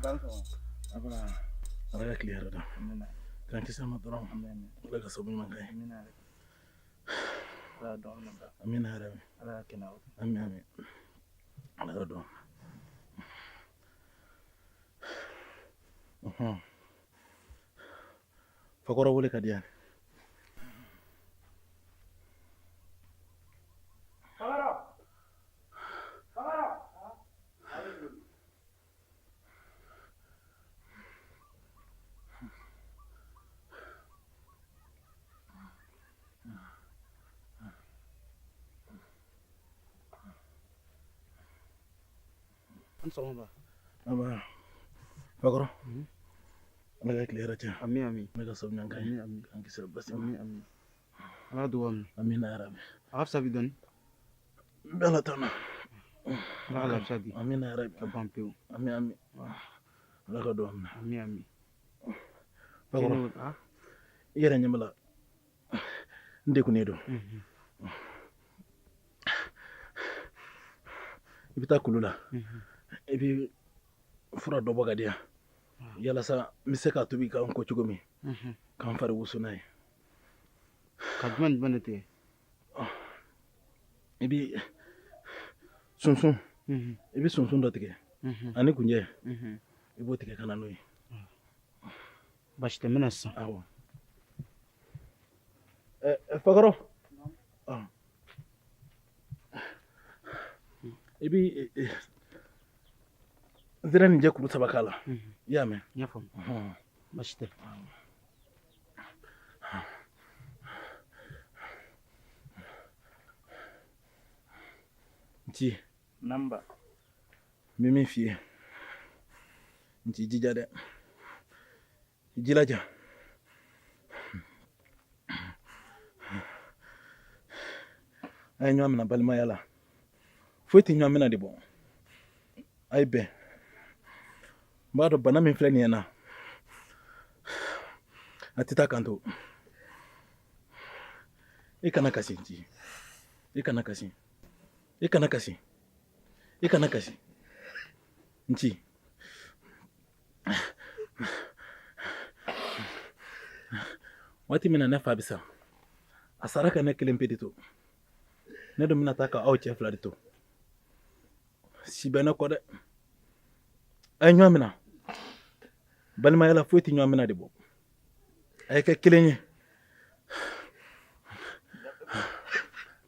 Aba, Ala ka tile hɛrɛ da. K'an kisi a ma dɔrɔn. Ala ka sababu ɲuman k'an ye. Amina yarabi. Amin amin. Ala ka dɔn. Fakɔrɔ wele ka di yan. An sɔgɔma. Aba, Fakɔrɔ. Ala ka tile hɛrɛ caya. Amin amin. Ala ka sababu ɲuman k'an ye. Amin amin. K'an kisi a basi ma. Amin amin. Ala ka dugawu minɛ. Amina yarabi. A ka fisa bi dɔɔni. N bɛ Ala tanu. Ala ka lafiya di. Amina yarabi. Ka ban pewu. Amin amin. Ala ka dugawu minɛ. Amin amin. Fakɔrɔ, i yɛrɛ ɲɛ b'a la n degunnen don. I bɛ taa kulu la. I bɛ fura dɔ bɔ ka di yan. Yalasa n bɛ se k'a tobi ka n ko cogo min. K'an fari wusu n'a ye. Ka jumɛn ni jumɛn de tigɛ? I bɛ sunsun. I bɛ sunsun dɔ tigɛ. Ani kunjɛ. I b'o tigɛ ka na n'o ye. Baasi tɛ, n bɛ na sisan. Awɔ. Fakɔrɔ. I bɛ nsɛrɛninjɛ kuru 3 k'a la. I y'a mɛn? N y'a faamu. Baasi tɛ. Nci. Namba. N bɛ min f'i ye, n t'i jija dɛ, i jilaja. A ye ɲɔgɔn minɛ balimaya la, foyi tɛ ɲɔgɔn minɛ de bɔ. A ye bɛn. N b'a dɔn bana min filɛ nin ye na, a tɛ taa kan to. I kana kasi Nci, i kana kasi, i kana kasi, i kana kasi Nci. Waati min na ne fa bɛ sa, a sara ka ne kelen pe de to. Ne dun bɛna taa ka aw cɛ fila de to. Si bɛ ne kɔ dɛ. A ye ɲɔgɔn minɛ. Balimaya la foyi tɛ ɲɔgɔn minɛ de bɔ. A ye kɛ kelen ye.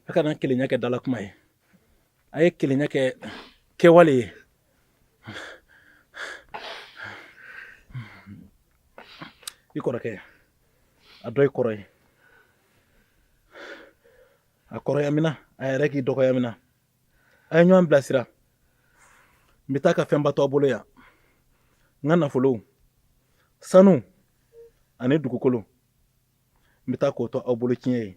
A kana kelenya kɛ dalakuma ye. A ye kelenya kɛ kɛwale ye. I kɔrɔkɛ, a dɔ i kɔrɔ ye. A kɔrɔya min na, a yɛrɛ k'i dɔgɔya min na. A ye ɲɔgɔn bilasira. N bɛ taa ka fɛnba to a bolo yan. N ka nafolo, sanu ani dugukolo, n bɛ taa k'o to aw bolo tiɲɛ ye.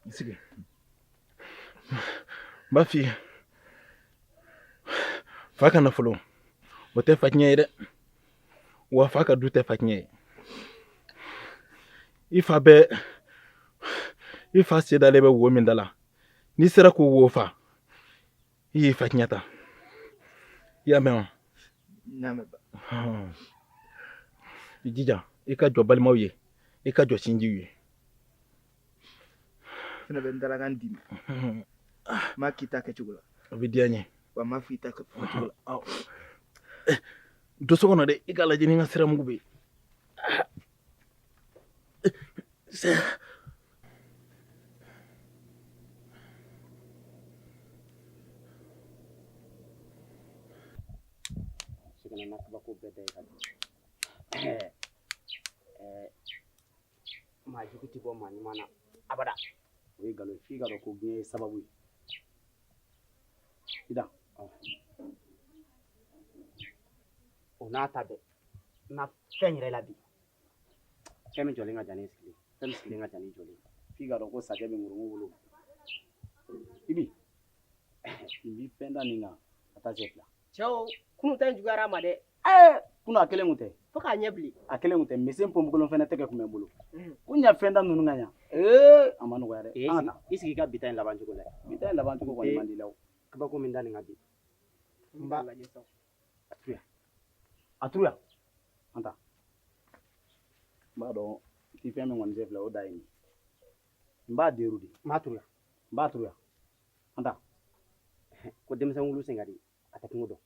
I sigi. N b'a f'i ye, fa ka nafolo o tɛ fa tiɲɛ ye dɛ, wa fa ka du tɛ fa tiɲɛ ye. I fa bɛ, i fa sen dalen bɛ wo min da la, n'i sera k'o wo fa, i y'i fa tiɲɛ ta. I y'a mɛn wa? N y'a mɛn ba. I jija i ka jɔ balimaw ye, i ka jɔ sinjiw ye. Fɛnɛ bɛ n dalakan d'i ma. N m'a k'i ta kɛcogo la. O bɛ diya n ye. Wa n m'a fɔ i ta kɛcogo la. Awɔ. Don so kɔnɔ dɛ, i k'a lajɛ ni n ka siramugu bɛ yen. Segin na kabako bɛɛ da i kan. Maa jugu tɛ bɔ maa ɲuman na abada. O ye nkalon ye. F'i k'a dɔn ko diɲɛ ye sababu ye. Ida. O n'a ta bɛɛ, n na fɛn yɛrɛ la bi. Fɛn min jɔlen ka jan ni sigilen, fɛn min sigilen ka jan ni jɔlen. F'i k'a dɔn ko sajɛ bɛ ŋoroŋo wolo. Ibi, n b'i fɛn da nin kan ka taa cɛ fila. Cɛw, kunun ta in juguyara a ma dɛ. Kunun a kelen kun tɛ. Fo k'a ɲɛ bilen. A kelen kun tɛ mesen pɔnpukolon fɛnɛ tɛgɛ kun bɛ n bolo. Ko ɲa fɛn da ninnu ka ɲa. Ee a ma nɔgɔya dɛ. An ka taa. I sigi i ka bi ta in laban cogo la. Bi ta in laban cogo kɔni man di la o. Kabako min da nin ka bi. N b'a lajɛ sa. A turu yan. A turu yan. An taa. N b'a dɔn i ti fɛn min kɔni se filɛ o da ye nin ye. N b'a deru de. N b'a turu yan. N b'a turu yan. An taa. Ko denmisɛn wulu sen ka di a tɛ kungo dɔn.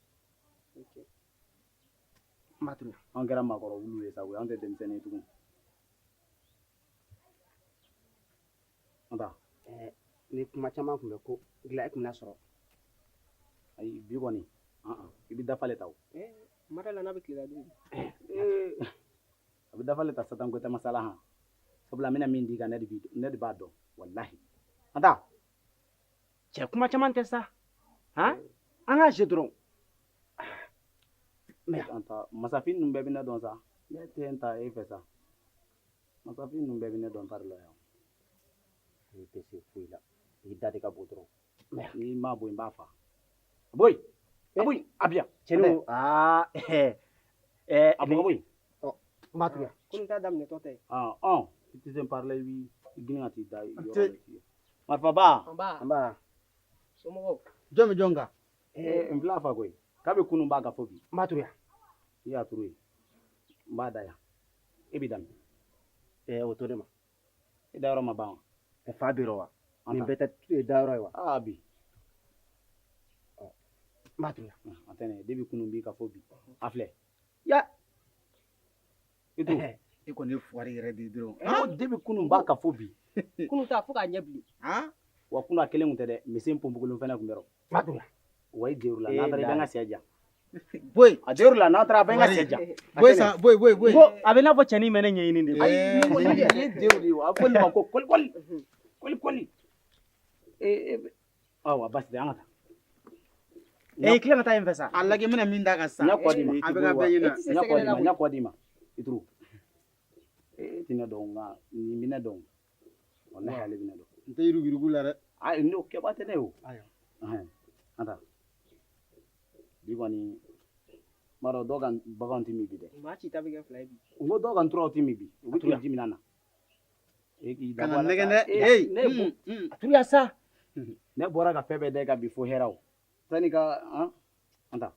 N b'a turu yan. An kɛra maakɔrɔ wulu ye sa koyi, an tɛ denmisɛnnin ye tugun. An taa. Ni kuma caman tun bɛ ko dilan e tun bɛna sɔrɔ. Ayi bi kɔni i bɛ dafale ta o. Mara la n'a bɛ tile la dun. A bɛ dafale ta satan ko tɛ masala han. Sabula n bɛna min d'i kan ne de b'a dɔn walahi. An taa. Cɛ kuma caman tɛ sa. Han? An k'a je dɔrɔn. An taa masafin ninnu bɛɛ bɛ ne dɔn sa. Ne tɛ n ta e fɛ sa. Masafin ninnu bɛɛ bɛ ne dɔn pari la yan. I tɛ se foyi la. I da de ka bon dɔrɔn. N'i m'a bɔ n b'a fa. A bɔ yen. A bɔ yen. A bi yan. Cɛnin aa a bɔ ka bɔ yen. N b'a turu yan. Ko nin t'a daminɛtɔ tɛ. I tɛ se n pari la i b'i girin ka t'i da yɔrɔ la. Marifaba. Nba. Somɔgɔw. Jɔn bɛ jɔn kan? N fil'a fa koyi. K'a bɛ kunun b'a ka fɔ bi. N b'a turu yan. I y'a turu yen. N b'a da yan. E b'i daminɛ. O to ne ma. E dayɔrɔ ma ban wa? Fa bɛ yɔrɔ wa? Nin bɛɛ tɛ dayɔrɔ ye wa? Aa bi. N b'a turu yan. A tɛ ne depuis kunun b'i ka fɔ bi. A filɛ. Ya. I to. E kɔni ye fugari yɛrɛ de ye dɔrɔn. Ko depuis kunun b'a ka fɔ bi. Kunun ta fo k'a ɲɛ bilen. Wa kunun a kelen kun tɛ dɛ mesen pɔnpukolon fɛnɛ kun bɛ yɔrɔ. N b'a turu yan. Wa i der'u la n'a taara i bɛ n ka sɛ ja. Boyi. A der'u la n'a taara a bɛ n ka sɛ ja. Boyi sa boyi boyi boyi. Ko a bɛ n'a fɔ cɛnin bɛ ne ɲɛɲini de. Ayi nin ye der'u de ye a bɛ fɔ nin ma ko kolikoli. Kolikoli. Awa basi tɛ an ka taa. I tila ka taa yen fɛ sa. A lajɛ n bɛna min d'a kan sisan. N y'a kɔ d'i ma. A bɛ ka bɛɛ ɲɛna. N y'a kɔ d'i ma n y'a kɔ d'i ma. I turu. E tɛ ne dɔn nka nin bɛ ne dɔn. Walahi ale bɛ ne dɔn. N tɛ yuruguyurugu la dɛ. Ayi n'o kɛba tɛ ne ye o. An taa. Bi kɔni n b'a dɔn dɔw ka baganw tɛ min bi dɛ. Maa ci ta bɛ kɛ fila ye bi. N ko dɔw ka nturaw tɛ min bi. U bɛ tila ji min na. E k'i da bɔ a la. Kana nɛgɛn dɛ. Ne A turu yan sa. Ne bɔra ka fɛn bɛɛ da i kan bi fo hɛrɛ o. Sani ka an taa.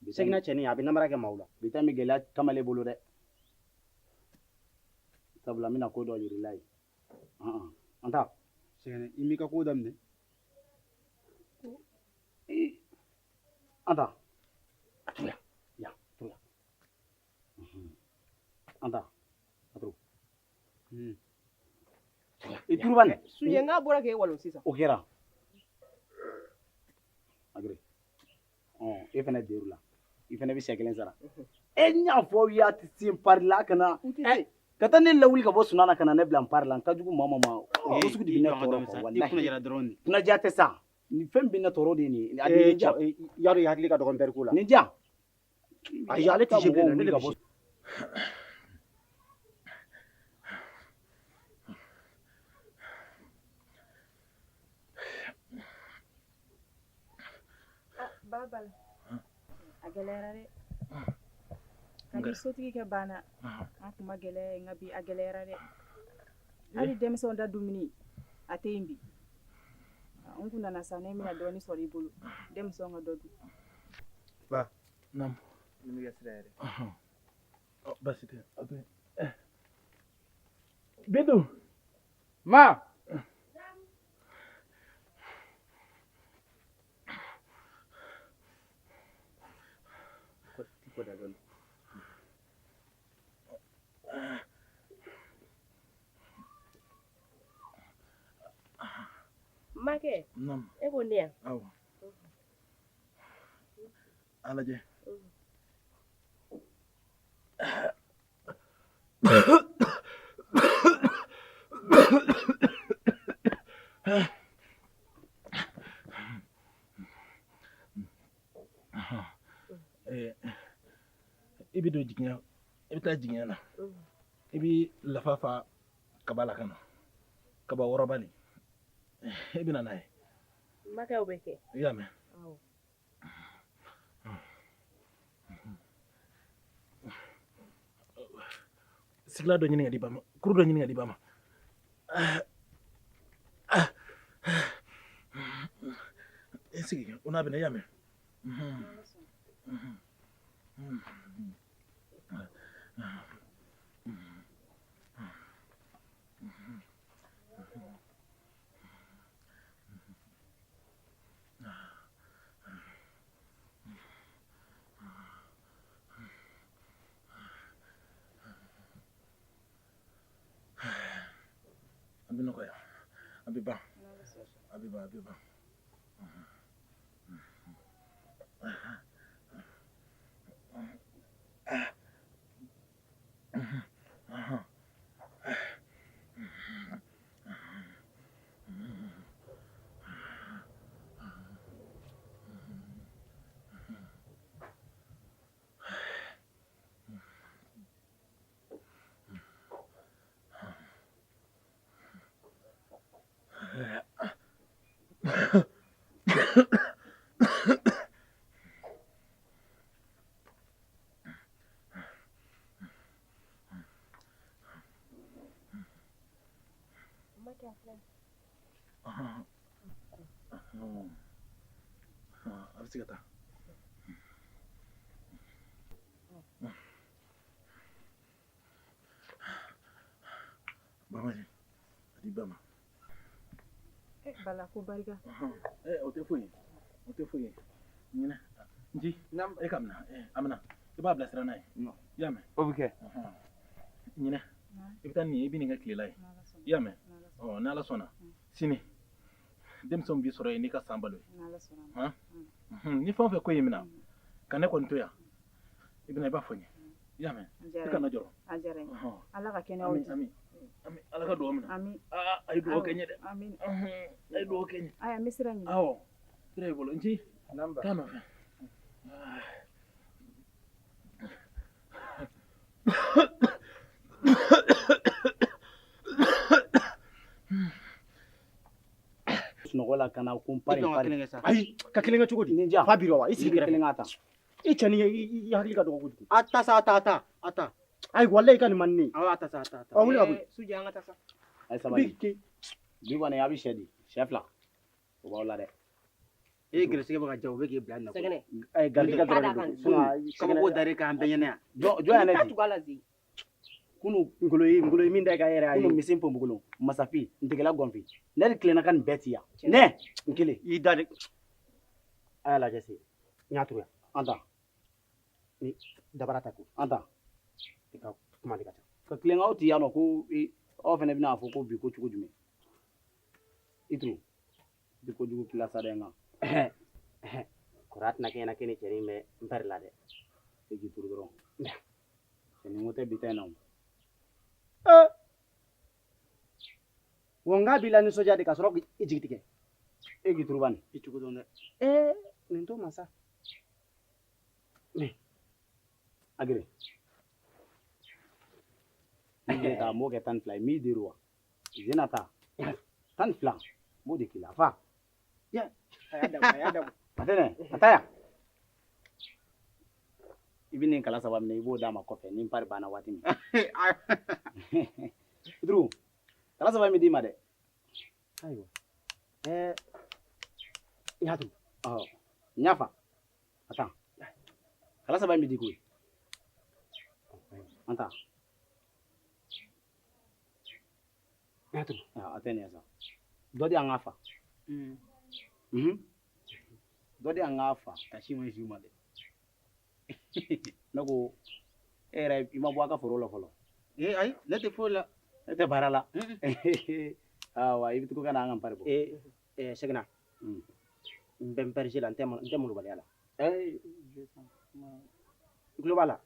Seginna cɛnin a bɛ namara kɛ maaw la. Bi ta bɛ gɛlɛya kamalen bolo dɛ. Sabula n bɛna ko dɔ yir'i la yen. An taa. Sɛgɛnɛ i m'i ka ko daminɛ. An taa. A turu yan. Yan turu yan. An taa. A turu. I turu bani. Sujɛ n'a bɔra k'e walon sisan. O kɛra. Agere. E fɛnɛ der'u la. I fɛnɛ bɛ sɛ kelen sara. E n y'a fɔ aw ye a tɛ se n pari la ka na. Ka taa ne lawuli ka bɔ sunɔgɔ la ka na ne bila n pari la n ka jugu maa ma o ko sugu de bɛ ne tɔɔrɔ quoi walahi. I kunna dɔrɔn de. Kunnaja tɛ sa. Nin fɛn bɛ ne tɔɔrɔ de ye nin ye. A nin ja. Yarɔ i hakili ka dɔgɔ n pɛriko la. Nin ja. Ayi ale tɛ se bilen ne de bɛ se. Baba a gɛlɛyara dɛ. Kabi sotigi kɛ banna an tun ma gɛlɛya nka bi a gɛlɛyara dɛ. Hali denmisɛnw da dumuni a tɛ yen bi. N kun nana sa ne bɛna dɔɔnin sɔrɔ i bolo denmisɛnw ka dɔ dun. Ba. Naamu. Nin bɛ kɛ sira yɛrɛ. Basi tɛ. Bintu. Ma. Makɛ. Naamu. E ko ne yan. Awɔ. A lajɛ. I bɛ don jigiɲɛ, i bɛ taa jigiɲɛ na. I bɛ lafa fa kaba la ka na. Kaba wɔrɔba nin. I bɛ na n'a ye. Makɛ o bɛ kɛ. I y'a mɛn? Awɔ. Sigila dɔ ɲini ka di ba ma, kuru dɔ ɲini ka di ba ma. I sigi, o n'a bɛ na, i y'a mɛn. A bɛ nɔgɔya, a bɛ ban, a bɛ ban, a bɛ ban. A bɛ se ka taa. Bamaji, a di ba ma. Bala ko barika. O tɛ foyi ye, o tɛ foyi ye. Ɲinɛ, Nci, e ka minɛ, a minɛ. I b'a bilasira n'a ye. I y'a mɛn? O bɛ kɛ. Ɲinɛ, i bɛ taa nin ye, i bɛ nin kɛ tilela ye. I y'a mɛn? Ɔ, n'Ala sɔnna, sini denmisɛnw b'i sɔrɔ yen n'i ka san balo ye. Han? Ni fɛn o fɛn ko y'i minɛ, ka ne kɔni to yan, i bɛna i b'a fɔ n ye. I y'a mɛn? I kana jɔrɔ. A diyara n ye. Ala ka kɛnɛya di. Ami, ami, Ala ka dugawu minɛ. Ami. Aa, a ye dugawu kɛ n ye dɛ. Ami. A ye dugawu kɛ n ye. Aya, n bɛ sira ɲini. Awɔ, sira y'i bolo. Nci, taa nɔfɛ. Sunɔgɔ la ka na ko n pari pari. Ayi, ka kelen kɛ cogo di? Nin diyan. Fa b'i rɔ wa? I sigi kɛrɛfɛ. Kelen ka ta. I cɛnin i hakili ka dɔgɔ kojugu. A ta sa, a ta, a ta, a ta. Ayi, walayi i ka nin man di ne ye. Awɔ, a ta sa, a ta, a ta. Ɔ, wuli ka bɔ yen. Suji, an ka taa sa. A ye sabali. Bi kɔni a bɛ sɛ di, sɛ fila. O b'aw la dɛ. E gɛrɛsɛgɛ bɛ ka diya, o bɛ k'e bila nin na. Sɛgɛnɛ. Ɛ, garijɛgɛ dɔrɔn de don. Sinon, Kabako dar'e kan an bɛɛ ɲɛna yan. Jɔn y'a ne di? Tugu a la zi. Kunu Ngolo ye, ngolo ye min da i kan e yɛrɛ y'a ye. Kunu misi ponbogolo, masafi, ntigɛla gɔnfi. Ne de tilenna ka nin bɛɛ ci yan. Ne, n kelen. I da de. A y'a lajɛ se. N y'a turu yan. An ta. Ni dabara ta ko. An ta. I ka kuma de ka ca. Ka tilen k'aw ti yan nɔ ko aw fana bɛna fɔ ko bi ko cogo jumɛn? I turu. Bi kojugu kila sa dɛ n kan. Kɔrɔ a tɛna kɛ ɲɛna k'e ni cɛnin bɛ n pɛrɛ la dɛ. E k'i turu dɔrɔn. Cɛnin ko tɛ bi ta in na o. Wa n k'a b'i la nisɔndiya de ka sɔrɔ k'i jigi tigɛ. E k'i turu bani. I cogo dɔn dɛ. Nin t'o ma sa. Agere. N bɛ taa n b'o kɛ 12 ye, min dir'u wa? Zena ta. 12 n b'o de k'i la fa. A y'a dabɔ, a y'a dabɔ. A tɛ dɛ, a ta yan. I bɛ nin kala saba minɛ, i b'o d'a ma kɔfɛ ni n pari banna waati min. Duru, kala saba min d'i ma dɛ. Ayiwa. N y'a turu. Ɔhɔ, n y'a fa. A tan. Kala saba min di koyi. An ta. N y'a turu. A tɛ nin ye sa. Dɔ di an k'a fa. Dɔ di an k'a fa. Kasi ma si ma dɛ. Ne ko e yɛrɛ i ma bɔ a ka foro la fɔlɔ. Ee ayi, ne tɛ foyi la. Ne tɛ baara la. Awa, i bɛ to ka na an ka pari bɔ. Sɛgɛnna. N bɛ n pɛrɛse la, n tɛ malobaliya la. I tulo b'a la.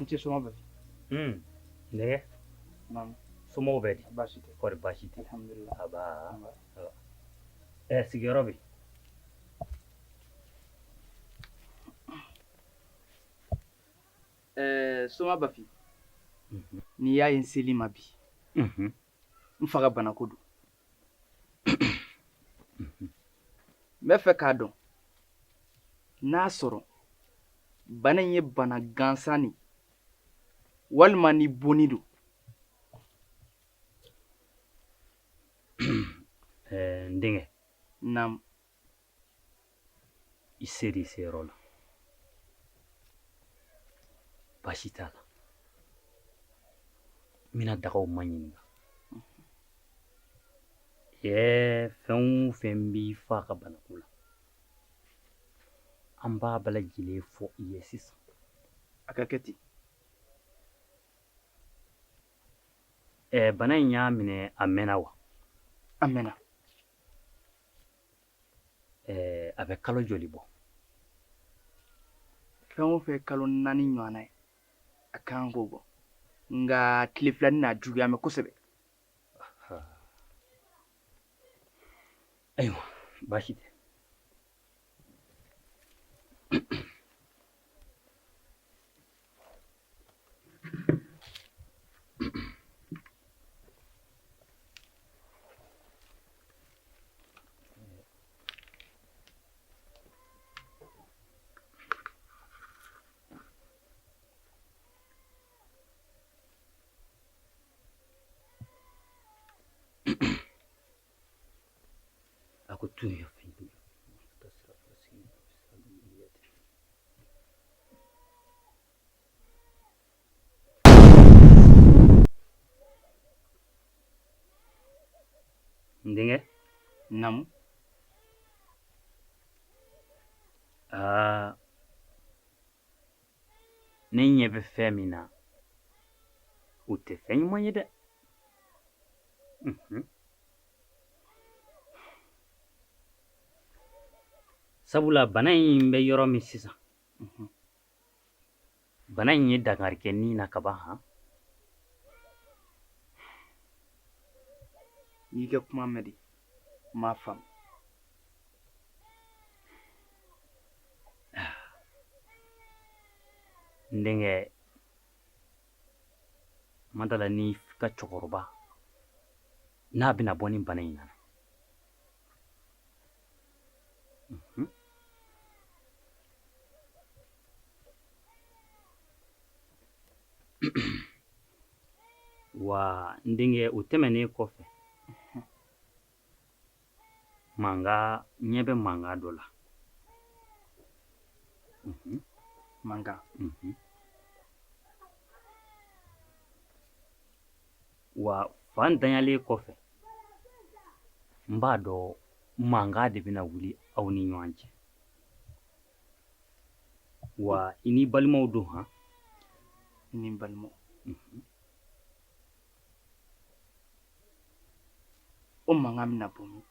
N ce soma Bafi. Nɛgɛ. Naamu. Somɔgɔw bɛ di? Baasi tɛ. Kɔri baasi tɛ? Alhamdulilah. Aba. Sigiyɔrɔ bɛ? Soma Bafi. N'i y'a ye n seli ma bi. N fa ka banako don. N bɛ fɛ k'a dɔn n'a sɔrɔ bana in ye bana gansan de walima ni bonni don. N denkɛ. Naamu. I ser'i seyɔrɔ la. Baasi t'a la. N bɛna dagaw maɲininka. Fɛn o fɛn b'i fa ka banako la, an b'a bɛɛ lajɛlen fɔ i ye sisan. A ka kɛ ten. Bana in y'a minɛ a mɛnna wa? A mɛnna. A bɛ kalo joli bɔ? Fɛn o fɛn kalo 4 ɲɔgɔnna ye, a kan k'o bɔ. Nka tile 2 n'a juguya mɛ kosɛbɛ. Ayiwa, baasi tɛ. A ko tun ye fɛn jumɛn? N denkɛ. Naamu. Aa, ne ɲɛ bɛ fɛn min na, o tɛ fɛn ɲuman ye dɛ. Sabula bana in bɛ yɔrɔ min sisan, bana in ye dankari kɛ ni na kaban han. N'i ka kuma mɛn de, n m'a faamu. N denkɛ, ma d'a la n'i ka cɛkɔrɔba n'a bɛna bɔ nin bana in na. Wa n denkɛ, o tɛmɛnen kɔfɛ, mankan ɲɛ bɛ mankan dɔ la. Mankan. Wa fa ntanyalen kɔfɛ, n b'a dɔn mankan de bɛna wuli aw ni ɲɔgɔn cɛ. Wa i ni balimaw don han? I ni balimaw. O mankan bɛna bɔ min?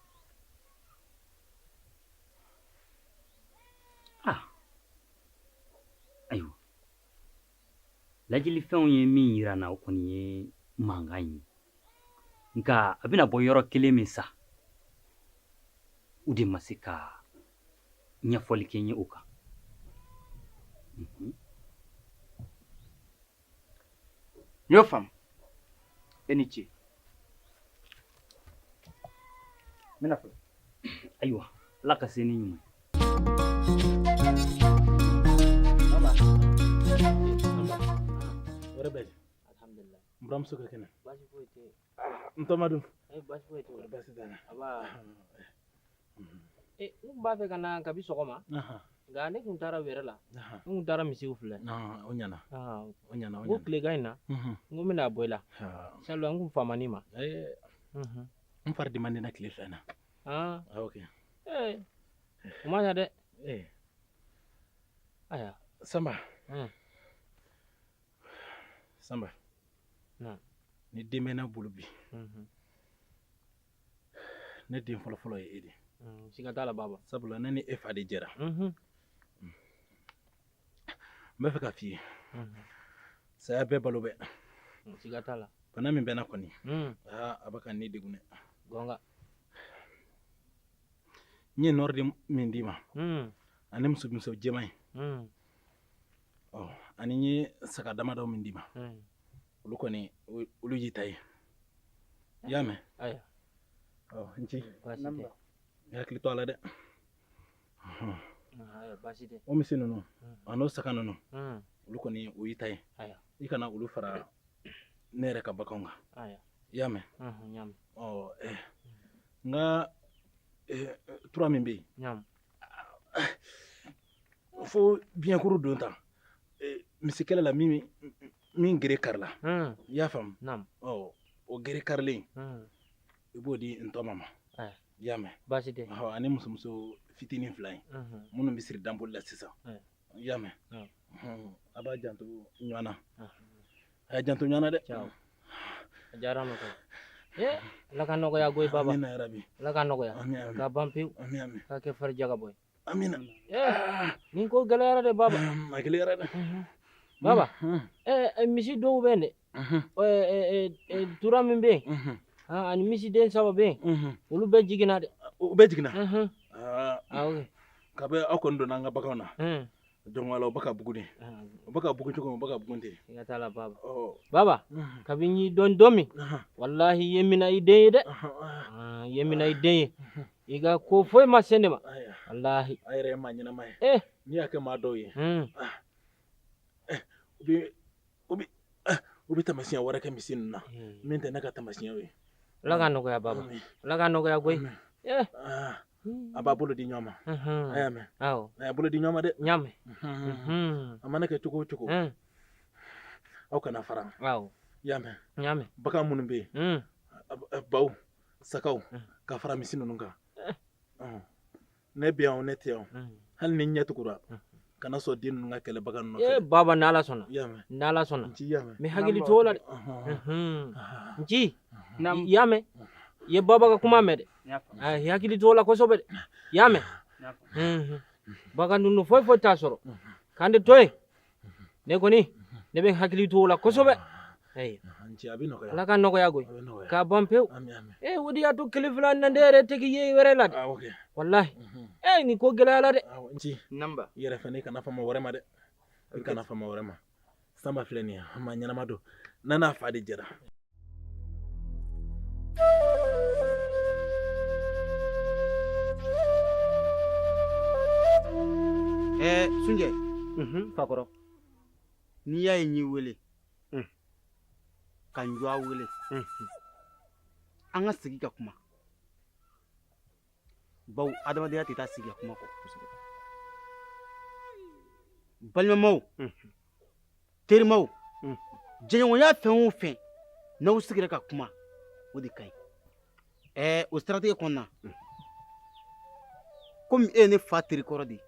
Ayiwa, lajɛlifɛnw ye min yira n na, o kɔni ye mankan ye. Nka a bɛna bɔ yɔrɔ kelen min sa, o de ma se ka ɲɛfɔli kɛ n ye o kan. N y'o faamu. E ni ce. N bɛna fɔlɔ. Ayiwa, Ala ka se ni ɲuman ye. Wɛrɛ bɛ di? N buramuso ka kɛnɛ. N tɔma dun? Baasi foyi tɛ. Baasi tɛ n na. N kun b'a fɛ ka na kabi sɔgɔma. Nka ne kun taara wɛrɛ la. N kun taara misiw filɛ. O ɲɛna. O ɲɛna, o N ko ɲɛna. tilegan in na, n ko n bɛna bɔ i la. Sabula n kun famani ma. N fari di man di na tile fila in na. Ok. O ma ɲa dɛ. Ayiwa. Sanba. Sanba. Ni den bɛ ne bolo bi, ne den fɔlɔfɔlɔ ye e de ye. Siga t'a la baba. Sabula ne ni e fa de jɛra. N bɛ fɛ k'a f'i ye. Saya bɛɛ balo bɛ. Siga t'a la. Bana min bɛ n na kɔni. Aa, a bɛ ka ne degun dɛ. Gonga. N ye nɔrɔ de min d'i ma. Ani muso jɛman in. Ɔ, ani n ye saga damadɔ min d'i ma. Olu kɔni, olu y'i ta ye. I y'a mɛn? Ayiwa. Ɔ, n ci. Baasi tɛ. I hakili to a la dɛ. Ayiwa, baasi tɛ. O misi ninnu, a n'o saga ninnu, olu kɔni o y'i ta ye. Ayiwa. I kana olu fara ne yɛrɛ ka baganw kan. Ayiwa. I y'a mɛn? N y'a mɛn. Ɔ, n ka tura min bɛ yen. N Fo biɲɛkuru don tan. Misikɛlɛ la min gere karila. I y'a faamu? Ɔ, o gere karilen, i b'o di n tɔma ma. I y'a mɛn? Baasi tɛ. Ɔ, ani musomuso fitinin fila in, minnu bɛ siri danboli la sisan. I y'a mɛn? A b'a janto ɲɔgɔn na. A y'a janto ɲɔgɔn na dɛ. A diyara ma koyi. Ala ka nɔgɔya koyi baba. Amina yarabi. Ala ka nɔgɔya. Ami. Ka ban pewu. Ami. K'a kɛ fari jagabɔ ye. Amina. Nin ko gɛlɛyara dɛ baba. A gɛlɛyara dɛ. Baba, misi dɔw bɛ yen dɛ. Tura min bɛ yen, ani misiden saba bɛ yen, olu bɛɛ jiginna dɛ. U bɛɛ jiginna? Awɔ. Kabi aw kɔni donna an ka baganw na. Donc wala u bɛ ka bugun de. U bɛ ka bugun cogo min, u bɛ ka bugun ten. Siga t'a la baba. Baba, kabi n y'i dɔn don min, walahi i ye n minɛ i den ye dɛ. I ye n minɛ i den ye. I ka ko foyi ma se ne ma. Walahi. A yɛrɛ ye maa ɲɛnama ye. N'i y'a kɛ maa dɔw ye. U bɛ taamasiyɛn wɛrɛ kɛ misi ninnu na min tɛ ne ka taamasiyɛnw ye. Ala ka nɔgɔya baba. Ala ka nɔgɔya koyi. A b'a bolo di ɲɔgɔn ma. A y'a mɛn? Awɔ. A y'a bolo di ɲɔgɔn ma dɛ. N y'a mɛn. A mana kɛ cogo o cogo. Aw kana fara. Awɔ. I y'a mɛn? N y'a mɛn. Bagan minnu bɛ yen. Baw, sagaw, ka fara misi ninnu kan. Ne bɛ yan o, ne tɛ yan o. Hali ni ɲɛ tugura. Kana sɔn den ninnu ka kɛlɛ bagan ninnu nɔfɛ. Baba, n'Ala sɔnna. I y'a mɛn? N'Ala sɔnna. Nci, i y'a mɛn? N bɛ hakili to o la dɛ. Nci, i y'a mɛn? I ye baba ka kuma mɛn dɛ. I hakili to o la kosɛbɛ dɛ. I y'a mɛn? Bagan ninnu foyi foyi t'a sɔrɔ. K'an de to yen. Ne kɔni, ne bɛ n hakili to o la kosɛbɛ. Nci, a bɛ nɔgɔya. Ala ka nɔgɔya koyi. K'a ban pewu. Ami, ami. O de y'a to kile fila na ne yɛrɛ tɛ k'i ye wɛrɛ la dɛ. Walahi. Nin ko gɛlɛyara dɛ. Nci. Namba. I yɛrɛ fana, i kana fɔ maa wɛrɛ ma dɛ. I kana fɔ maa wɛrɛ ma. Sanba filɛ nin ye, a maa ɲɛnama don. N'a n'a fa de jɛra. Sunjɛ. Fakɔrɔ. N'i y'a ye n y'i wele. Ka n jɔ wele. An ka sigi ka kuma. Bawo adamadenya tɛ taa sigi ka kuma kɔ. Balimamaw, terimaw, jɛɲɔgɔnya fɛn o fɛn, n'aw sigira ka kuma, o de ka ɲi. O siratigɛ kɔnɔna, komi e ye ne fa terikɔrɔ de ye.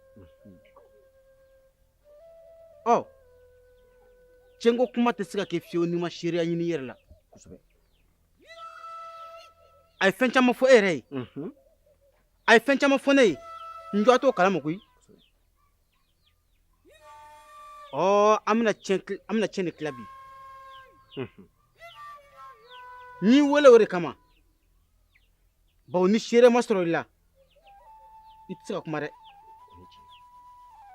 Ɔ, cɛnko kuma tɛ se ka kɛ fiyewu n'i ma seereya ɲini i yɛrɛ la. Kosɛbɛ. A ye fɛn caman fɔ e yɛrɛ ye. A ye fɛn caman fɔ ne ye. N jɔ t'o kalama koyi. Ɔ, an bɛna tiɲɛ de tila bi. N y'i wele o de kama. Bawo ni seere ma sɔrɔ i la, i tɛ se ka kuma dɛ.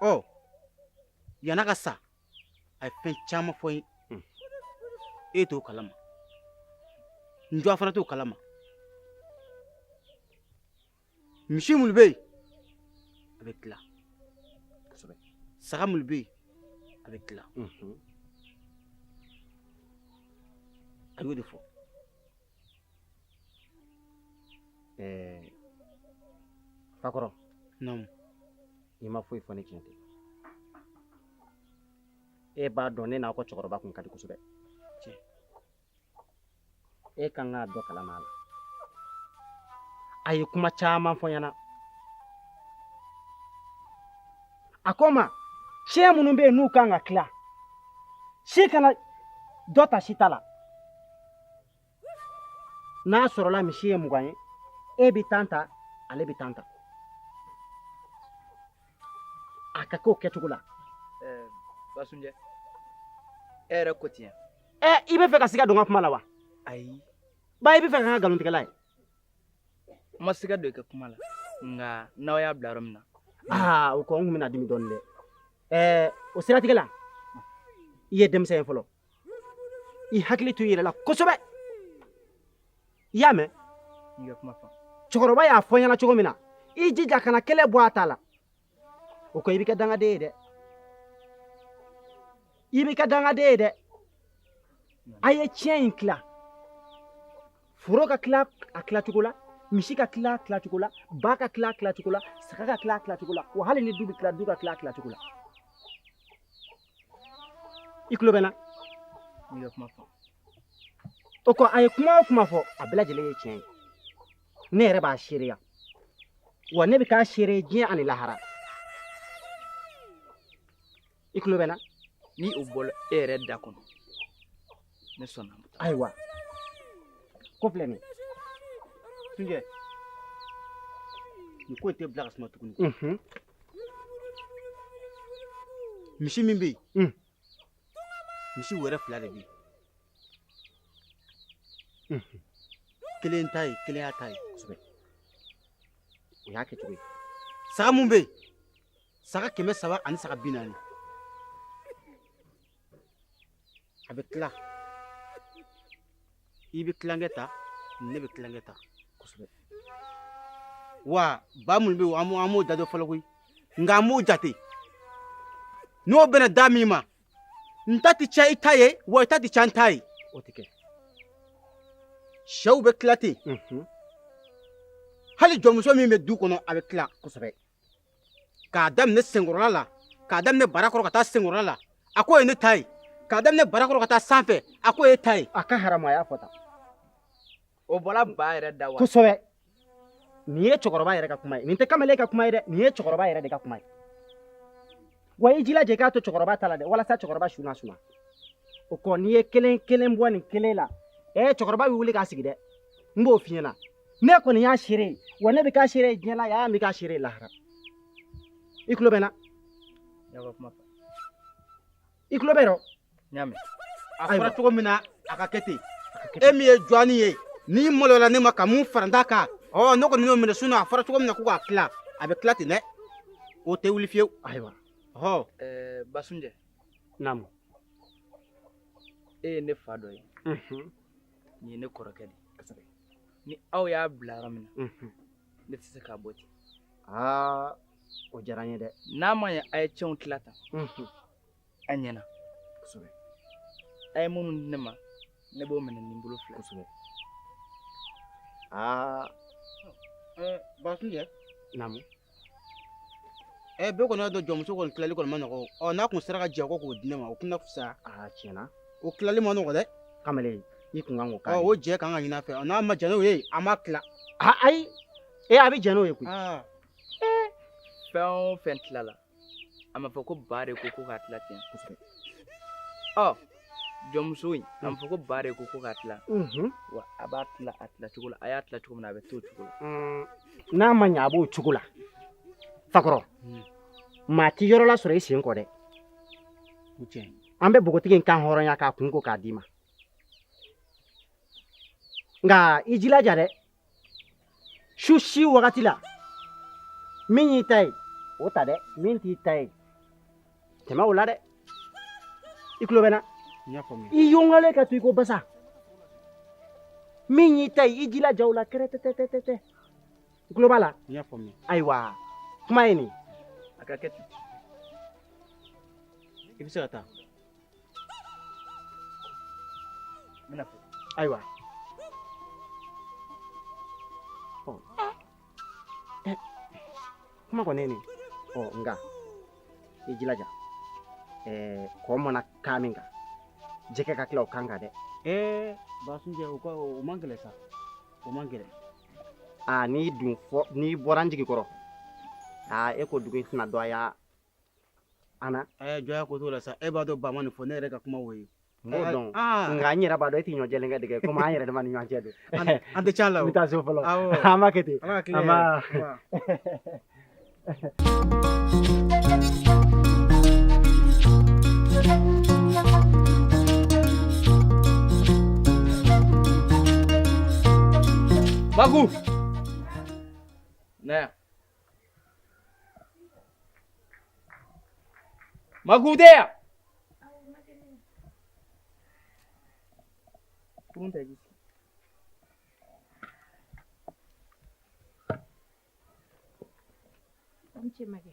Ɔ, yann'a ka sa, a ye fɛn caman fɔ n ye. E t'o kalama. N jɔ fana t'o kalama. Misi minnu bɛ yen, a bɛ tila. Saga minnu bɛ yen, a bɛ tila. A y'o de fɔ. Fakɔrɔ. Naamu. I ma foyi fɔ ne tiɲɛ tɛ. E b'a dɔn ne n'aw ka cɛkɔrɔba kun ka di kosɛbɛ. Tiɲɛ. E kan k'a dɔn kalama a la. A ye kuma caman fɔ n ɲɛna. A ko n ma, tiɲɛ minnu bɛ yen n'u kan ka tila, si kana dɔ ta si ta la. N'a sɔrɔla misi ye 20 ye, e bɛ 10 ta, ale bɛ 10 ta. A ka k'o kɛcogo la. Basunjɛ, E yɛrɛ ko ten. Ɛ, i bɛ fɛ ka siga don n ka kuma la wa? Ayi. Ba, i bɛ fɛ ka n ka nkalontigɛla ye? N ma siga don i ka kuma la, nka n'aw y'a bila yɔrɔ min na. Aa, o kɔ n kun bɛna dimi dɔɔnin dɛ. Ɛɛ, o siratigɛ la, i ye denmisɛn ye fɔlɔ, i hakili to i yɛrɛ la kosɛbɛ, i y'a mɛn? N ka kuma faamu. Cɛkɔrɔba y'a fɔ n ɲɛna cogo min na, i jija kana kɛlɛ bɔ a ta la. O kɔ, i bɛ kɛ dangaden ye dɛ, i bɛ kɛ dangaden ye dɛ. A ye tiɲɛ in tila, foro ka tila a tilacogo la, misi ka tila a tilacogo la, ba ka tila a tilacogo la, saga ka tila a tilacogo la, wa hali ni du bɛ tila, du ka tila a tilacogo la. I tulo bɛ n na? N ka kuma faamu. O kɔ, a ye kuma o kuma fɔ, a bɛɛ lajɛlen ye tiɲɛ ye. Ne yɛrɛ b'a seereya, wa ne bɛ k'a seere diɲɛ ani lahara. I tulo bɛ n na? Ni o bɔra e yɛrɛ da kɔnɔ, ne sɔnna. Ayiwa, ko filɛ nin ye. Sunjɛ, nin ko in tɛ bila ka suma tuguni. Misi min bɛ yen, misi wɛrɛ fila de bɛ yen. Kelen ta ye, kelen y'a ta ye. Kosɛbɛ, o y'a kɛcogo ye. Saga mun bɛ yen, saga 300 ani saga 40, a bɛ tila. I bɛ tilankɛ ta, ne bɛ tilankɛ ta. Kosɛbɛ. Wa ba minnu bɛ yen, an m'o da dɔn fɔlɔ koyi, nka an b'o jate. N'o bɛnna da min ma, n ta tɛ caya i ta ye, wa i ta tɛ caya n ta ye. O tɛ kɛ. Sɛw bɛ tila ten. Hali jɔnmuso min bɛ du kɔnɔ, a bɛ tila. Kosɛbɛ. K'a daminɛ senkɔrɔla la, k'a daminɛ bara kɔrɔ ka taa senkɔrɔla la, a k'o ye ne ta ye. K'a daminɛ bara kɔrɔ ka taa sanfɛ, a k'o ye ta ye. A ka haramu, a y'a fɔ tan. O bɔra ba yɛrɛ da wa? Kosɛbɛ. Nin ye cɛkɔrɔba yɛrɛ ka kuma ye, nin tɛ kamalen ka kuma ye dɛ, nin ye cɛkɔrɔba yɛrɛ de ka kuma ye. Wa i jilaja i k'a to cɛkɔrɔba ta la dɛ, walasa cɛkɔrɔba su na suma. O kɔ, n'i ye kelen kelen bɔ nin kelen la, cɛkɔrɔba bɛ wuli k'a sigi dɛ. N b'o f'i ɲɛna. Ne kɔni y'a seere ye, wa ne bɛ k'a seere ye diɲɛ la yan, n bɛ k'a seere ye lahara. I tulo bɛ n na? I tulo bɛ rɔ? N y'a mɛn. A fɔra cogo min na, a ka kɛ ten. E min ye jɔnni ye, n'i maloyara ne ma ka mun fara n ta kan, ɔ ne kɔni y'o minɛ. Sinɔn a fɔra cogo min na ko k'a tila, a bɛ tila ten dɛ, o tɛ wuli fiyewu. Ayiwa. Ɔhɔ. Basunjɛ. Naamu. E ye ne fa dɔ ye. Nin ye ne kɔrɔkɛ de ye. Kosɛbɛ. Ni aw y'a bila yɔrɔ min na, ne tɛ se k'a bɔ ten. Aa, o diyara n ye dɛ. N'a ma ɲɛ a ye cɛnw tila tan, a ɲɛna. Kosɛbɛ. A ye minnu di ne ma, ne b'o minɛ ni n bolo fila. Kosɛbɛ. Aa. Basunjɛ. Naamu. Bɛɛ kɔni y'a dɔn jɔnmuso kɔni tilali kɔni ma nɔgɔ. Ɔ, n'a kun sera ka jɛ ko k'o di ne ma, o kun na fisaya. Aa, tiɲɛna. O tilali ma nɔgɔ dɛ. Kamalen, i kun kan k'o k'a ye. Ɔ, o jɛ kan ka ɲini a fɛ. N'a ma jɛn n'o ye, an b'a tila. Aa, ayi. A bɛ jɛn n'o ye koyi. Fɛn o fɛn tilala, a ma fɔ ko ba de ko k'a tila ten. Kosɛbɛ. Ɔ, jɔnmuso in, a ma fɔ ko ba de ko k'a tila. Wa a b'a tila a tila cogo la, a y'a tila cogo min na, a bɛ t'o cogo la. N'a ma ɲɛ, a b'o cogo la. Fakɔrɔ, maa ti yɔrɔ lasɔrɔ i sen kɔ dɛ. An bɛ npogotigi in kan hɔrɔnya k'a kun ko k'a d'i ma. Nka i jilaja dɛ, su si wagati la, min y'i ta ye, o ta dɛ, min t'i ta ye, tɛmɛ o la dɛ. I tulo bɛ n na? I yongalen ka to i ko basa. Min y'i ta ye, i jilaja o la kɛrɛtɛtɛtɛtɛ. I tulo b'a la? Ayiwa, kuma ye nin. A ka kɛ ten. I bɛ se ka taa. N bɛna fɔ. Ayiwa. Kuma kɔni ye nin. Ɔ, nka i jilaja. Kɔ mana kan min kan, jɛgɛ ka tila o kan kan dɛ. Basunjɛ, o man gɛlɛn sa. O man gɛlɛn. Aa, n'i dun fɔ, n'i bɔra n jigi kɔrɔ, aa, e ko dugu in tɛna dɔn a ya an na. Jɔnya ko t'o la sa. E b'a dɔn ba ma nin fɔ, ne yɛrɛ ka kuma o ye. N b'o dɔn. Nka n yɛrɛ b'a dɔn e tɛ ɲɔ jɛlen kɛ dɛgɛ, komi an yɛrɛ dama ni ɲɔgɔn cɛ don. An tɛ ca la o. N bɛ taa so fɔlɔ. An b'a kɛ ten. Ala ka tile An b'a. hɛrɛ. Magu. Na yan. Magu tɛ yan. Kurun ta i k'i sigi. An ce Makɛ.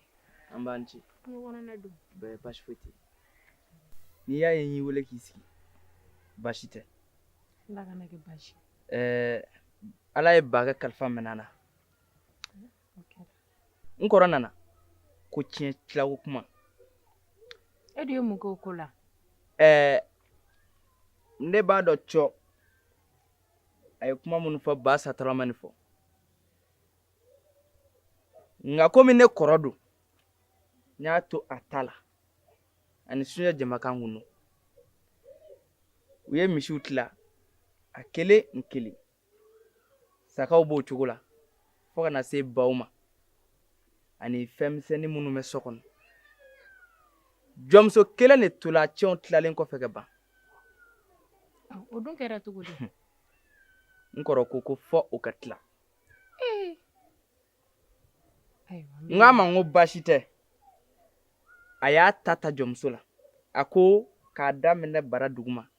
An b'an ce. Kungo kɔnɔna don. Bɛɛ baasi foyi tɛ. N'i y'a ye n y'i wele k'i sigi, baasi tɛ. Ala kana kɛ baasi. Ɛɛ Ala ye Bakɛ kalifa minɛ an na. N kɔrɔ nana ko tiɲɛ tilako kuma. E dun ye mun k'o ko la? Ɛɛ ne b'a dɔn cɔ a ye kuma minnu fɔ ba satɔla ma nin fɔ. Nka komi ne kɔrɔ don, n y'a to a ta la ani sunjɛ jamakan kun don. U ye misiw tila a kelen n kelen. Sagaw b'o cogo la fo ka na se baw ma ani fɛnmisɛnnin minnu bɛ so kɔnɔ. Jɔnmuso kelen de tola cɛw tilalen kɔfɛ ka ban. O dun kɛra cogo di? N kɔrɔ ko ko fɔ o ka tila. N k'a ma n ko baasi tɛ. A y'a ta ta jɔnmuso la. A ko k'a daminɛ bara duguma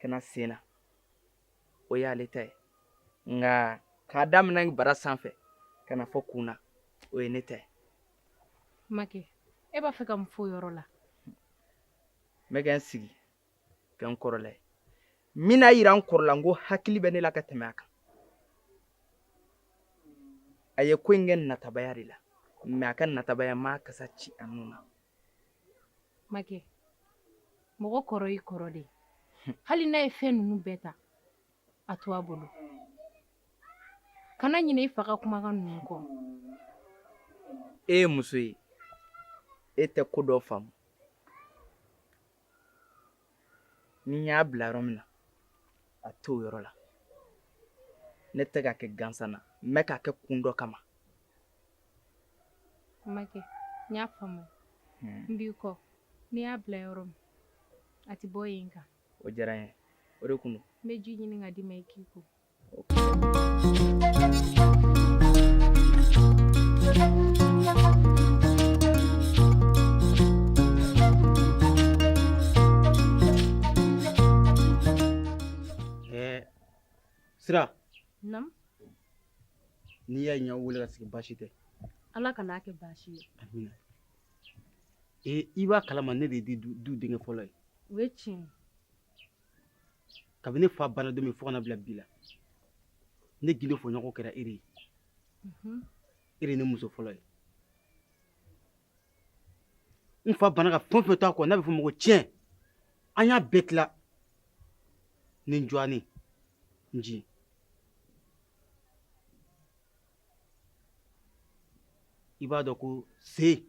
ka na sen na, o y'ale ta ye. Nka k'a daminɛ bara sanfɛ ka na fɔ kun na, o ye ne ta ye. Makɛ, e b'a fɛ ka mun fɔ o yɔrɔ la? N bɛ ka n sigi ka n kɔrɔ lajɛ. N bɛna yira n kɔrɔ la n ko hakili bɛ ne la ka tɛmɛ a kan. A ye ko in kɛ natabaya de la, mɛ a ka natabaya m'a kasa ci a nun na. Makɛ, mɔgɔ kɔrɔ y'i kɔrɔ de ye. Hali n'a ye fɛn ninnu bɛɛ ta, a to a bolo. Kana ɲinɛ i fa ka kumakan ninnu kɔ. E ye muso ye, e tɛ ko dɔ faamu. Ni n y'a bila yɔrɔ min na, a t'o yɔrɔ la. Ne tɛ k'a kɛ gansan na, n bɛ k'a kɛ kun dɔ kama. Makɛ, n y'a faamu. N b'i kɔ. N'i y'a bila yɔrɔ min, a tɛ bɔ yen kan. O diyara n ye. O de kun don. N bɛ ji ɲini ka d'i ma i k'i ko. Sira. Naamu. N'i y'a ɲɛ wele ka sigi baasi tɛ. Ala kan'a kɛ baasi ye. Amina. I b'a kalama ne de ye du denkɛ fɔlɔ ye. O ye tiɲɛ ye. Kabini ne fa banna don min fo ka na bila bi la, ne gindo fɔɲɔgɔn kɛra e de ye. E de ye ne muso fɔlɔ ye. N fa banna ka fɛn o fɛn to a kɔ n'a bɛ fɔ o ma ko tiɲɛ, an y'a bɛɛ tila ni n jɔni n ji. I b'a dɔn ko sen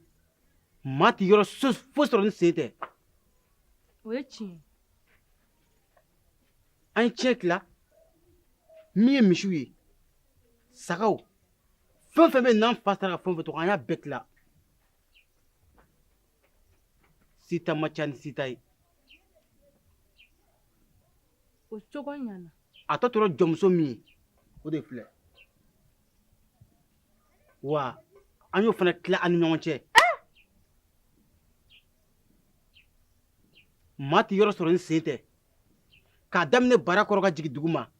maa tɛ yɔrɔ foyi sɔrɔ ni sen tɛ. O ye tiɲɛ ye. An ye tiɲɛ tila min ye misiw ye, sagaw, fɛn o fɛn bɛ n'an fa sara ka fɛn o fɛn to an y'a bɛɛ tila. Sita ma ca ni sita ye. O cogo ɲana. A tɔ tora jɔnmuso min ye, o de filɛ. Wa an y'o fana tila an ni ɲɔgɔn cɛ. Maa tɛ yɔrɔ sɔrɔ ni sen tɛ. K'a daminɛ bara kɔrɔ ka jigin dugu ma,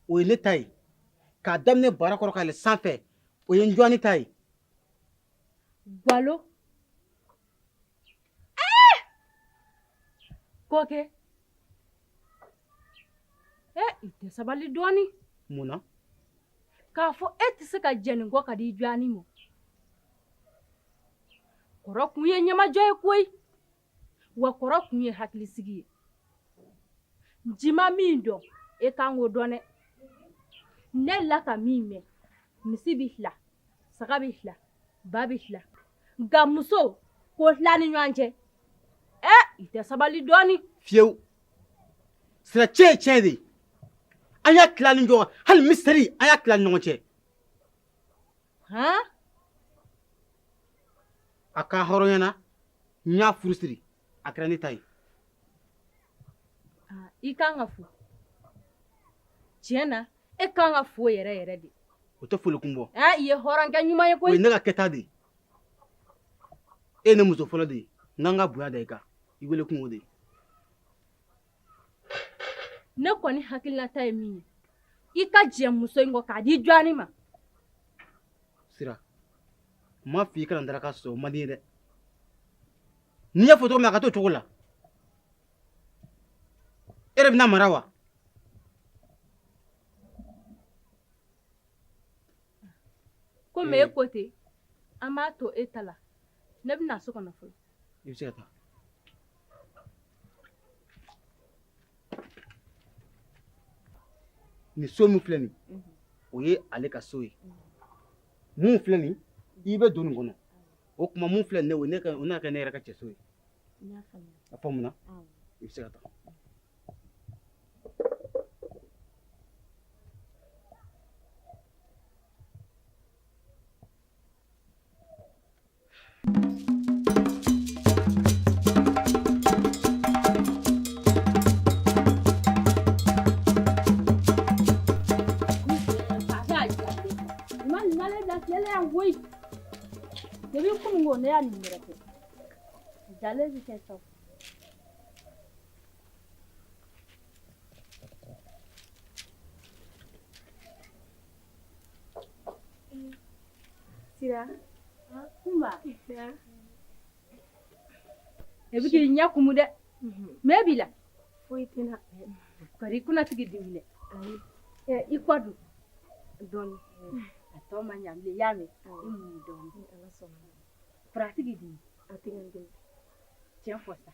o ye ne ta ye. K'a daminɛ bara kɔrɔ ka yɛlɛ sanfɛ, o ye n jɔni ta ye. Galo. Kɔkɛ. I tɛ sabali dɔɔni. Mun na? K'a fɔ e tɛ se ka jɛn nin kɔ ka di i jɔni ma. Kɔrɔ kun ye ɲɛmajɔ ye koyi. Wa kɔrɔ kun ye hakilisigi ye. Nci ma min dɔn, e kan k'o dɔn dɛ. Ne la ka min mɛn, misi bɛ tila, saga bɛ tila, ba bɛ tila. Nka muso k'o tila ni ɲɔgɔn cɛ. I tɛ sabali dɔɔni. Fiyewu. Sira tiɲɛ ye tiɲɛ de ye. An y'a tila ni ɲɔgɔn, hali misɛri an y'a tila ni ɲɔgɔn cɛ. Han? A ka hɔrɔnya na, n y'a furu siri, a kɛra ne ta ye. I kan ka fo. Tiɲɛ na, e kan ka fo yɛrɛ yɛrɛ de. O tɛ foli kun bɔ. I ye hɔrɔnkɛ ɲuman ye koyi. O ye ne ka kɛta de ye. E ye ne muso fɔlɔ de ye. N kan ka bonya da i kan. I wele kun o de ye. Ne kɔni hakilinata ye min ye, i ka jɛ muso in kɔ k'a di jɔnni ma. Sira, n m'a f'i kana daraka sɔsɔ, o man di n ye dɛ. N'i y'a fɔ cogo min na a ka t'o cogo la. E yɛrɛ bɛna mara wa? Komi e ko ten, an b'a to e ta la. Ne bɛna so kɔnɔ fɔlɔ. I bɛ se ka taa. Nin so min filɛ nin, o ye ale ka so ye. Mun filɛ nin, i bɛ don nin kɔnɔ. O tuma mun filɛ nin ye, o n'a kɛ ne yɛrɛ ka cɛso ye. A faamuna? I bɛ se ka taa. Debi kunun ko ne y'a nin yɛrɛ kɛ. Jalen bɛ kɛ sa. Sira. Kunba. E bɛ k'i ɲɛ kumu dɛ. Mɛ b'i la. Foyi tɛ n na. Kɔri i kunnatigi dimi dɛ. I kɔ dun. Dɔɔni. A tɔ ma ɲa bilen, i y'a mɛn? I muɲu dɔɔni. Ala sɔnna. Kuratigi dimi. A tɛ ka n dimi. Tiɲɛ fɔ sa.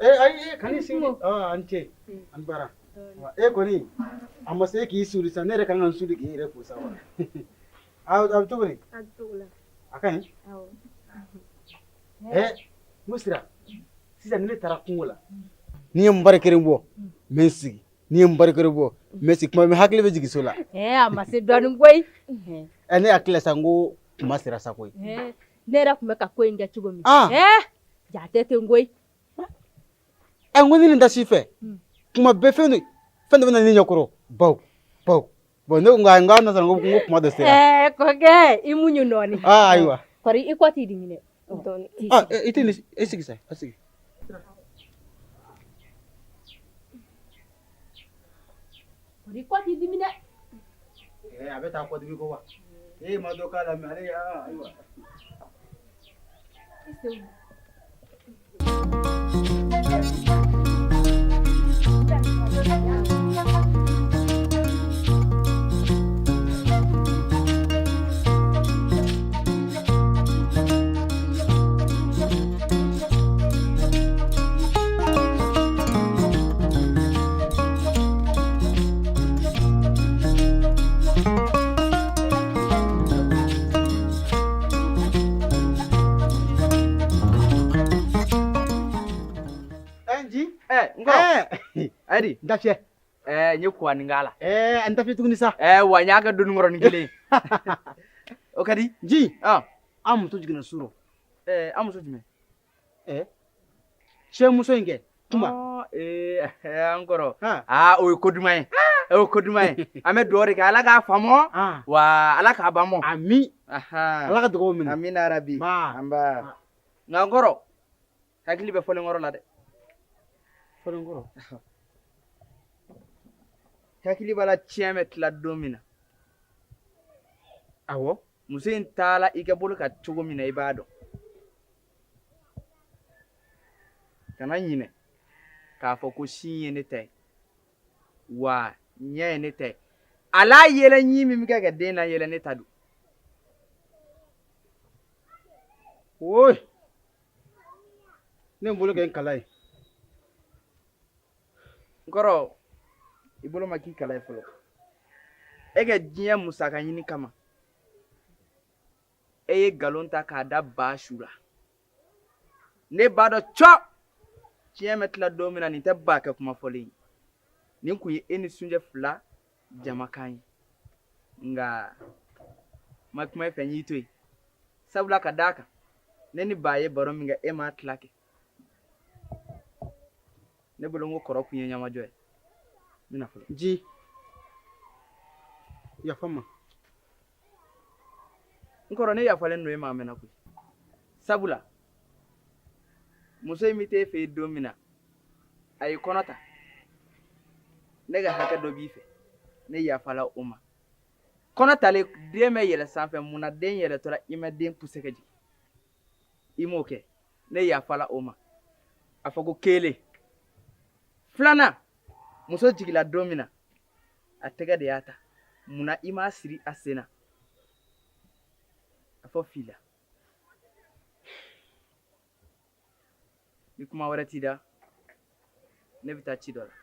Ayi, kan'i sigi. An ce, an baara. E kɔni, a ma se k'i suli sa, ne yɛrɛ kan ka n suli k'i yɛrɛ fo sa wa. A bɛ cogo di? A bɛ cogo la. A ka ɲi? Awɔ. N ko Sira, sisan ni ne taara kungo la, n'i ye n bari kelen bɔ, n bɛ n sigi. N'i ye n bari kelen bɔ, n bɛ sigi. Tuma bɛɛ hakili bɛ jigin so la. A ma se dɔɔni koyi. Ne hakili la sa, n ko kuma sera sa koyi. Ne yɛrɛ tun bɛ ka ko in kɛ cogo min. Ja tɛ ten koyi. N ko ni nin da si fɛ, kuma bɛɛ fɛn dɔ bɛ na ne ɲɛkɔrɔ. Bawo, bawo. Bon, ne ko n k'a na sɔrɔ n ko kuma dɔ sera. Kɔkɛ, i muɲu dɔɔni. Ayiwa. Kɔri, i kɔ t'i dimi dɛ. Dɔɔni. I tɛ nin, e sigi sa, a sigi. Kɔri, i kɔ t'i dimi dɛ. A bɛ taa kɔdimi ko wa? E ma dɔ k'a la, mais ale ayiwa. I senw. Adi, n tafiyɛ. N ye kuwani k'a la. N tafiyɛ tuguni sa. Wa n y'a kɛ doni kɔrɔnin kelen. O ka di. Nji. An muso jiginna su rɔ. An muso jumɛn? Cɛ muso in kɛ. Kuma. An kɔrɔ. O ye ko duman ye. O ye ko duman ye. An bɛ dugawu de kɛ, Ala k'a faamu. Wa Ala k'a ban mɔ. Ami. Ala ka dugawu minɛ. Amina rabi. Anba. Nka n kɔrɔ, hakili bɛ fɔlen kɔrɔ la dɛ. Fɔlen kɔrɔ. Hakili b'a la tiɲɛ bɛ tila don min na. Awɔ, muso in taara i ka bolo kan cogo min na, i b'a dɔn. Kana ɲinɛ k'a fɔ ko sin ye ne ta ye, wa ɲɛ ye ne ta ye. A la yɛlɛ ɲi min bɛ kɛ ka den na yɛlɛ, ne ta don. Oyi, ne bolo kɛ n kala ye. N kɔrɔ, i bolo ma k'i kala ye fɔlɔ. E ka diɲɛ musaka ɲini kama, e ye nkalon ta k'a da ba su la. Ne b'a dɔn cɔ, tiɲɛ bɛ tila don min na, nin tɛ ba kɛ kuma fɔlen ye. Nin kun ye e ni Sunjɛ fila jamakan ye. Nka ma kuma e fɛ, n y'i to yen. Sabula ka d'a kan, ne ni ba ye baro min kɛ, e m'a tila kɛ. Ne bolo n ko kɔrɔ kun ye ɲamajɔ ye. N bɛna fɔlɔ. Nci, yafa n ma. N kɔrɔ, ne yafalen don e ma a mɛnna koyi. Sabula muso in bɛ t'e fɛ yen don min na, a ye kɔnɔ ta, ne ka hakɛ dɔ b'i fɛ, ne yafala o ma. Kɔnɔ talen, den bɛ yɛlɛ sanfɛ, mun na den yɛlɛtɔla i ma den poussé ka jigin? I m'o kɛ, ne yafala o ma. A fɔ ko kelen. Filanan, muso jigila don min na, a tɛgɛ de y'a ta, mun na i m'a siri a sen na? A fɔ fila. Ni kuma wɛrɛ t'i da, ne bɛ taa ci dɔ la.